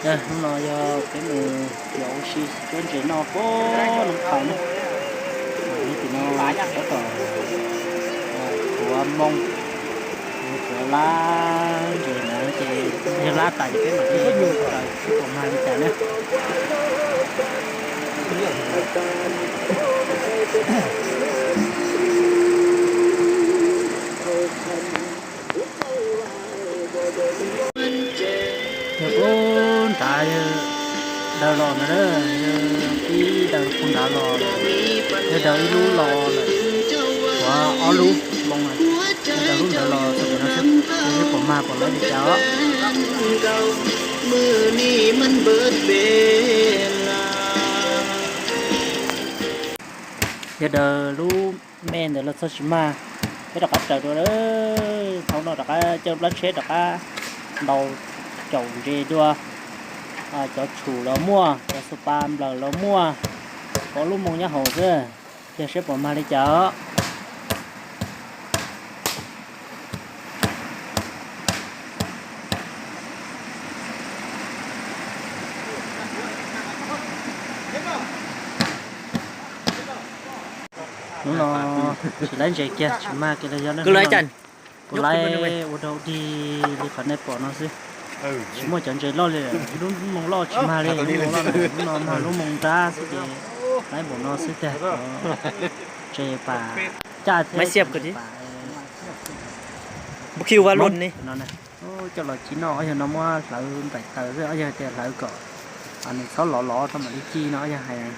Hnub no yog peb mus yuav ua si cuab ntses noj pem Nab Qhaws na. Nyob tim no tab tom tuav moo, tuav lab ntses na, ces yog lab tas ces peb mam li raws seb puas mag li cas na. Yog puag nrad yog daws los na, yog ib daws puag nrad los, yog daws ib lub los lawm, tuav ob lub moo lawm, yog daws lub ntawd los txog pem no seb puas mag puas laib li cas os. Yog daws lub me ntawd los txog tsis mag, peb rov qab raws dua, thaum no rov qab caij plab tsheb rov qab ntaus caum ntses dua, cov tshum los muaj, cov xu pas nplawm los muaj, pom lub moo nyob hauv xwb, yog seb puas mag li cas os. Hnub no tsis laib ntses kiag, tsis mag kiag los yog kuv laib ua dog dig li qhov nej pom no xwb. Tsis muaj cov ntses loj li, lub moo loj tsis mag li, lub moo loj na, hnub no mag lub moo nrab xwb ces laib npaum no xwb tiag. Ntses pam caj thiab ntses pam no na. Coj los ci noj, ob yawg no muab hlawv nplaim taws xwb, ob yawg tias hlawv kom nws txhob lov lov tau mam li ci no ob yawg hais.